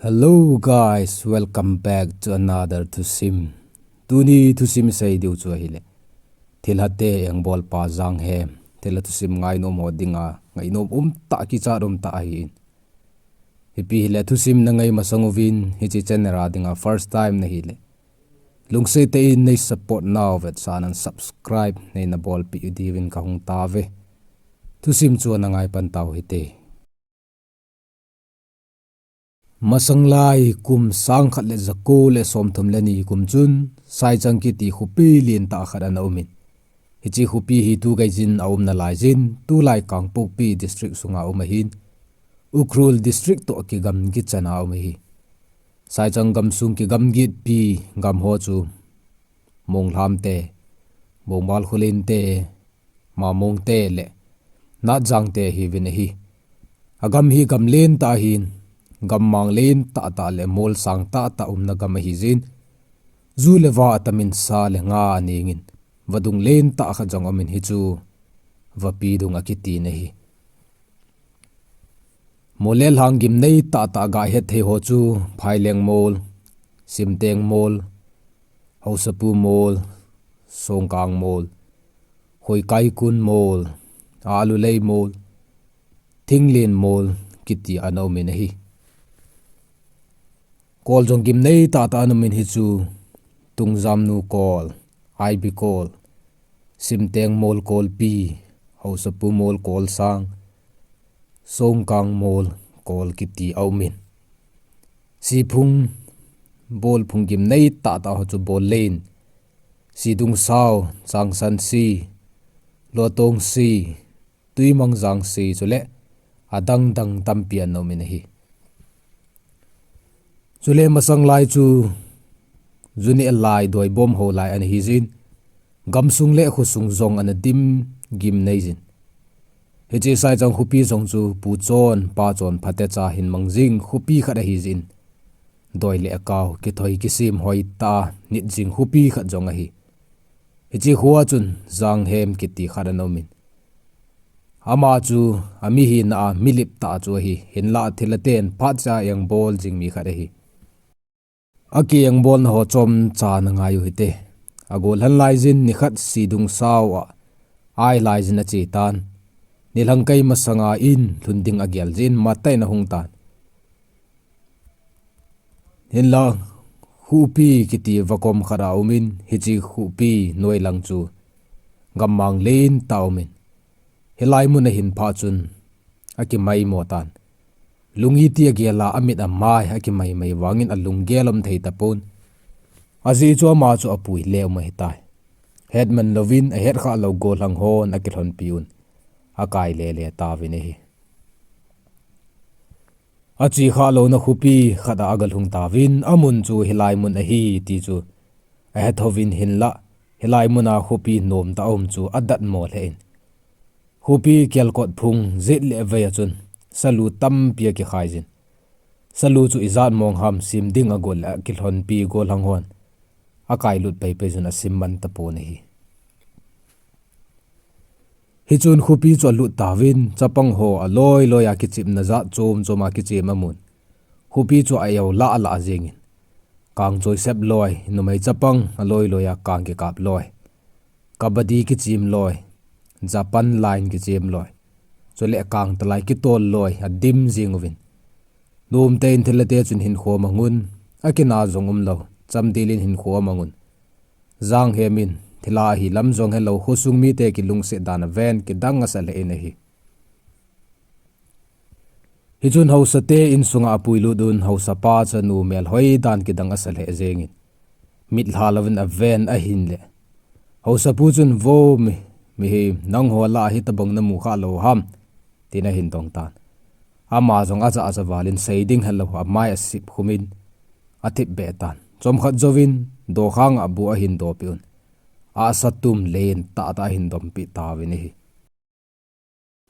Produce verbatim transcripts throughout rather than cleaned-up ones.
Hello guys, welcome back to another thusim. Tuni thusim sei diu chu ahile, thilha te engbol pa Janghem, thilha thusim ngainom ho dinga ngainom umtah, kichat umtah ahin. Ipi hile thusim na ngai masang uvin, hiche channel a dinga first time na hile, lungset tah in nei support nau vetsahnan subscribe neina bolpeh diuvin kahung tauve. Thusim chu ana ngai pan tau hite. Masang lai kum sang khat le jako le somthum le ni kum chun, Saichang kiti khopi lentah khat ana umin. Hiche khopi hi tu geiyin aum nalaiyin, tulai Kangpokpi district sunga um ahin, Ukhrul district toh kigam kichan a um ahi. Saichang gamsung kigam gitpi gam ho chu, Monglham te, Bongmal Khullen te, Mamong te le Natjang te ahiuvin ahi. Agam hi gam lentah ahin, gammang lentah tah le mol sang tahtah umna gam ahijin, ju le va atamin sa le nga anengin, vadung lentah khat jong aumin, hichu vapi dung akitin ahi. Mol le lhang gimnei tahtah gahet thei ho chu, Phaileng mol, Simteng mol, Haosapu mol, Songkang mol, Khoikaikun mol, Alulei mol, Thinglen mol kiti ana umin ahi. Kol jong gimnei tahtah ana umin, hichu Tungjamnu kol, Aibi kol, Simteng mol kolpi, Haosapu mol kolsang, Songkang mol kol kiti aumin. Siphung, bolphung gimnei tahtah ho chu Bollen, Sidungsao, Changsansi, Lotongsi, Tuimangjangsi chule adang dang tampi ana umin ahi. Chule masang lai chu juneh lai, doibom ho lai ana hijin, gamsung le khosung jong ana dim gimneijin. Hiche Saichang khopi jong chu puchon pachon phatecha hin mangjing khopi khat ahijin, doi le akao kithoi kisem hoitah a nitjing khopi khat jong ahi. Hiche khoa chun Janghem kiti khat ana umin, ama chu amihina a milip tah chu ahi, hinlah thilha ten phatcha engbol jing mi khat ahi. Akiengbolna ho chomcha na ngai u hite. Agolhan laiyin nikhat Sidungsao a ailaiyin achetan. Nilhang kai masanga in lhun ding agel jin matah in ahung tan. Hinlah khopi kiti vakom khat a umin, hiche khopi noilang chu gammang lentah umin, hilai mun ahin phah chun akimaimo tan. Lung iti agel a, amit amai akimaimai vangin alunggel um thei tapon. Ajeh chu ama chu apui le um ahitai. Hetman louvin ahetkhah lou gollhang hon akilhonpi un akai lele tauvin ahi. Achekhah louna khopi khat a agalhung tauvin, amun chu hilai mun ahi ti chu ahethouvin, hinlah hilai muna khopi nomtah a um chu adatmo lheh in, khopi kelkot phung jet le vei a chun salu tampi akikhaijin, salu chu ijat mong ham sim ding agot le akilhonpi gollhang hon akailut peipei jun asim man tapon ahi. Hichun khopi chu alut tauvin, chapang ho aloi loi a kichepna jat chom chom a kichem amun, khopi chu a-eu lah lah jengin, kang choisep loi, numei chapang aloi loi a kang kikap loi, kabaddi kichem loi, Japan line kichem loi, chule kang talai kitol loi adim jeng uvin, nomtah in thilha te chun hinkho amangun, akina jong umlou, chamdel in hinkho amangun, Janghem in thilha ahi lam jong helou, khosung mite kilungset dan a ven kidang asa lheh in ahi. Hichun haosate insunga apuilut un, haosapa chanu melhoi dan kidang asa lheh jengin, mitlha louvin aven ahinle, haosapu chun, Vo mi, mihem, nangho lah a hitobang namu khah lou ham, tin ahin dong tan. Ama jong ajah ajah valin sei ding helou amai asip khumin athipbeh tan. Chomkhat jouvin dokhang a bu ahin dopeh un, ahsa tum lentah tah ahin dompeh tauvin ahi.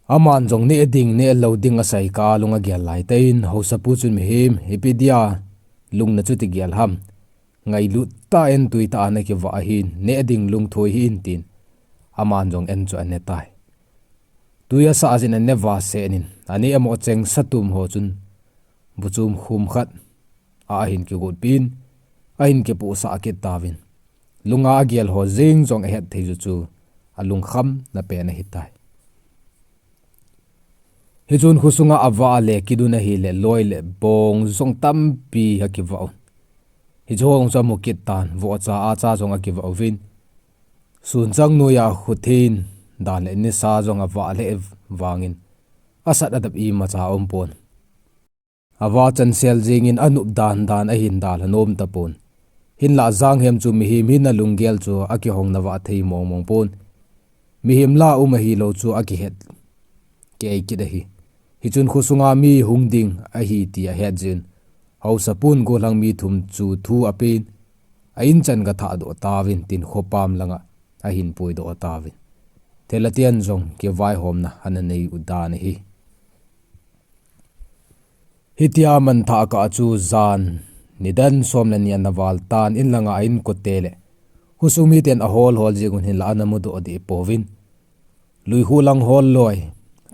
Aman jong neh ding neh lou ding asei kah a lung agel laitah in, haosapu chun, Mihem, ipi dia lungna chuti gel ham? Ngailut tah in tui tah a nakivah ahin, neh ding lungthoi hih in, tin aman jong en chu ane tai. Tui asah jin ane vah seh in, aneh amoh cheng sa tum ho chun buchum khum khat, a ahin kigotpin, ahin kipuhsah kit tauvin. Lunga agel ho jeng jong ahet thei chu chu alungkhamna pen ahitai. Hichun khosunga avah le kidun ahile loi le bong jong tampi akivah un. Hichu ho jong chu amu kit tan, vohcha acha jong akivah uvin. Sunchang noiya khuthin dan le nisa jong avah le vangin asat adap imacha aumpon. Avah chansel jengin anop dan dan ahin dalha nom tapon. Hinlah Janghem chu mihem hina lunggel chu akihong navah thei mong mong pon. Mihem la um ahilou chu akihet kei kit ahi. Hichun khosunga mi hung ding ahi ti ahet jin, haosapun gollhang mi thum chu thu apen, a-in chan gathah doh tauvin tin khopam langa ahin puidoh tauvin. Thilhaten jong kivaihomna ana nei u dan ahi. Hitia manthah kah chu jan nidan som le ni ana val tan, in langa a-inkote le khosung miten ahol hol jeng un, hinlah ana mudoh deh pouvin. Luikhu lang hol loi,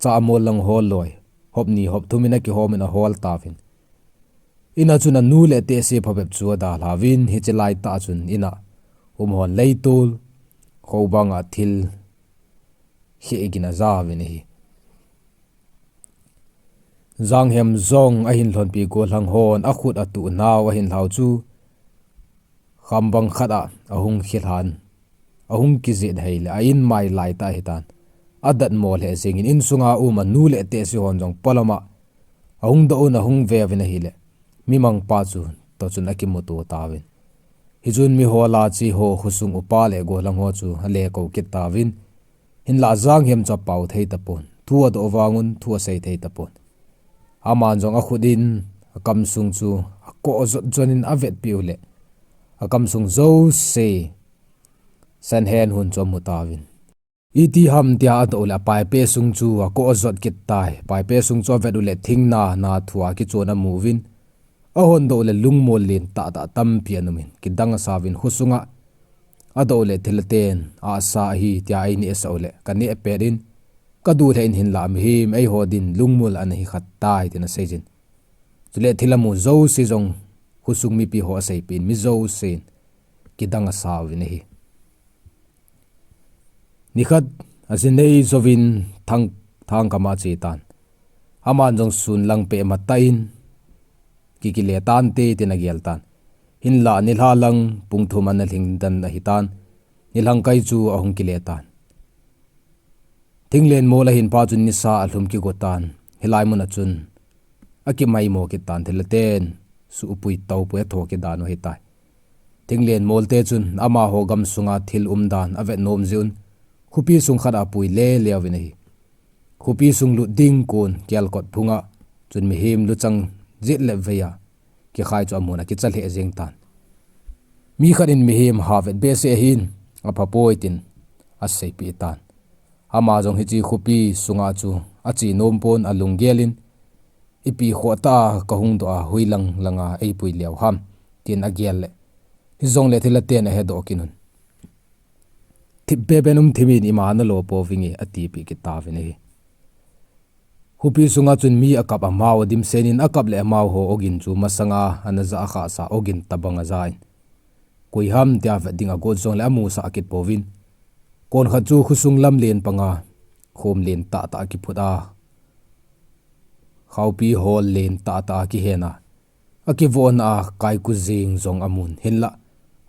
cha amol lang hol loi, hop ni hop thum in akihom in ahol tauvin. Ina chun anu le atehse phabep chu adalhauvin, hiche laitah chun ina um hon leitol khobanga thil kheh gin ajauvin ahi. Janghem jong ahin lhonpi gollhang hon akhut atuh nau ahin lhau chu khambang khat a ahung khilhan, ahung kijet hei le a-in mai laitah ahitan. Adatmo lheh jengin insunga um anu le atehse hon jong polama ahung doh un ahung veuvin ahile, mimangpa chu toh chun akimuto tauvin. Hichun mihola cheho khosung upa le gollhang ho chu alekou kit tauvin. Hinlah Janghem chu apao thei tapon, thu adoh vangun thu asei thei tapon. Aman jong akhut in akamsung chu akoh jot jon in avetpeh u le, akamsung jouse sanhen hun chu amu tauvin. Iti ham tia adoh u le apaipe sung chu akoh jot kit tai. Paipe sung chu avet u le thingna na thua kichon amuvin, ahon doh u le lungmol len tahtah tampi ana umin, kidang asauvin khosunga adoh u le thilhaten ahsa ahi tia einehsah u le kaneh pet in, kadu lheh in hinlah mihem eiho din lungmol ana hi khat tai tin aseijin. Chule thil amu jouse jong khosung mipi ho aseipeh in mi jousen kidang asauvin ahi. Nikhat ajinei jouvin thang, thangkam a ache tan. Aman jong sun lang peh matah in kikile tante tin agel tan. Hinlah nilhah lang pung thum ana lhing dan ahitan. Nilhang kai chu ahung kile tan. Thinglen mol ahin pha chun nisa alhum kigo tan. Hilai mun a chun akimaimo kit tan, thilhaten suhpui toupui atho kit dan u ahitai. Thinglen molte chun amaho gamsunga thil umdan avet nom jeh un, khopi sung khat a apui lele uvin ahi. Khopi sung lut ding kon kelkot phunga chun mihem luchang jet le veiya kikhai chu amun akicha lheh jeng tan. Mi khat in mihem ha vet behseh ahin, aphapoi tin aseipeh tan. Ama jong hiche khopi sunga chu ache nom pon, alunggel in, ipi khoh tah a kahung doh a, hoilang langa eipui leu ham, tin agel le, hijongle thilhaten ahedoh kit un. Thipbeh beh in um thim in, ima nalo pouvinge, atipeh kit tauvin ahi. Khopi sunga chun mi akap amau adimsen in, akap le amau ho ogin chu masanga ana jah khahsa ogin tobang aja in, koi ham tia vet ding agot jongle amusah kit pouvin. Konkhat chu khosung lam len panga khom len tahtah akiphut a, khaopi hol len tahtah akihen a, akivohna a kaiku jeng jong amun, hinlah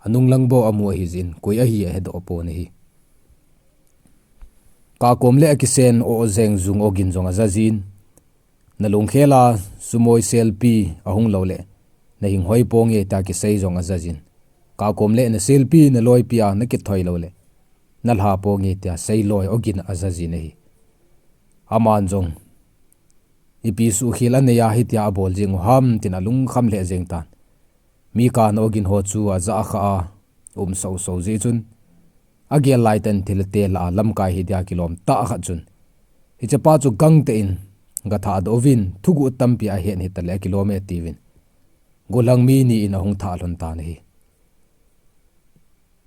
anung lang bou amu ahijeh in koi ahi ahedoh pon ahi. Kahkom le akisen o jeng jung ogin jong aja jin, nalungkhel a sumoi selpi ahung loule nahing hoi ponge tia kisei jong aja jin, kahkom le naselpi naloipi a nakithoi loule nalha ponge tia seiloi ogin aja jin ahi. Aman jong ipi suhkhel anei a hitia abol jeng u ham tin alungkham lheh jeng tan. Mi kana ogin ho chu ajah khah a um soso jeh chun, agel laitah in thilhate lah a lamkai hitia kilom tah khat chun, hichepa chu gangtah in gathahdoh uvin, thuguh tampi ahet hitale akilom e atiuvin, gollhang mi ni in ahung thah lhon tan ahi.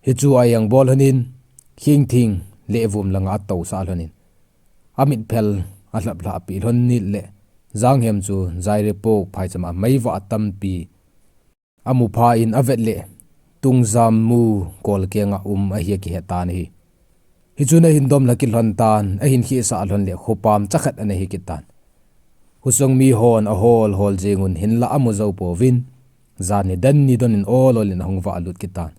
Hichu a-engbol lhon in, khingthing lehvum langa atousah lhon in, amitphel alhaplhah peh lhon in le, Janghem chu jairepok phaichama meivah tampi amu pha in avet le, tungjam mu kol kenga um ahi akihe tan ahi. Hichun ahin dom lha kit lhon tan, ahin khehsah lhon le khopam chakhat ana hi kit tan. Khosung mihon ahol hol jengun hinlah amu jou pouvin, jan ni dan ni don in ol ol in ahung vah lut kit tan.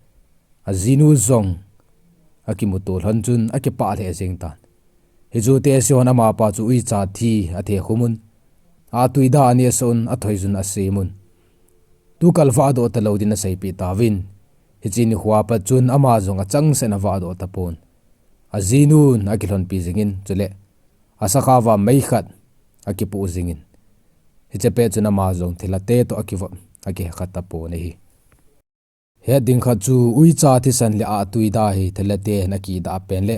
Ajinu jong akimuto lhon chun akipah lheh jeng tan. Hichu tehse hon amapa chu uicha thi athe khumun, atui da aneh sah un, athoijun asemun. Tukal vahdoh talou din aseipeh tauvin. Hiche nikho apat chun ama jong achangseh in avahdoh tapon. Ajinun akilhonpi jingin, chule asakha va mei khat akipoh jingin. Hiche pet chun ama jong thilha te toh akivop, akihe kha tapon ahi. Het ding khat chu uicha thisan le atui da hi thilha ten akidah pen le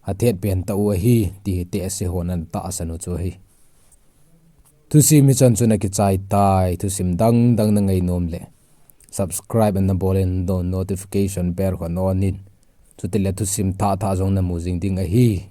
athet pen tah u ahi, ti hi tehse hon ana tahsan u chu ahi. Thusim hichan chun akichai tai, thusim dang dang na ngai nom le subscribe ana bol in, notification bell kho na on in. Chutile thusim thah thah jong namu jing ding ahi.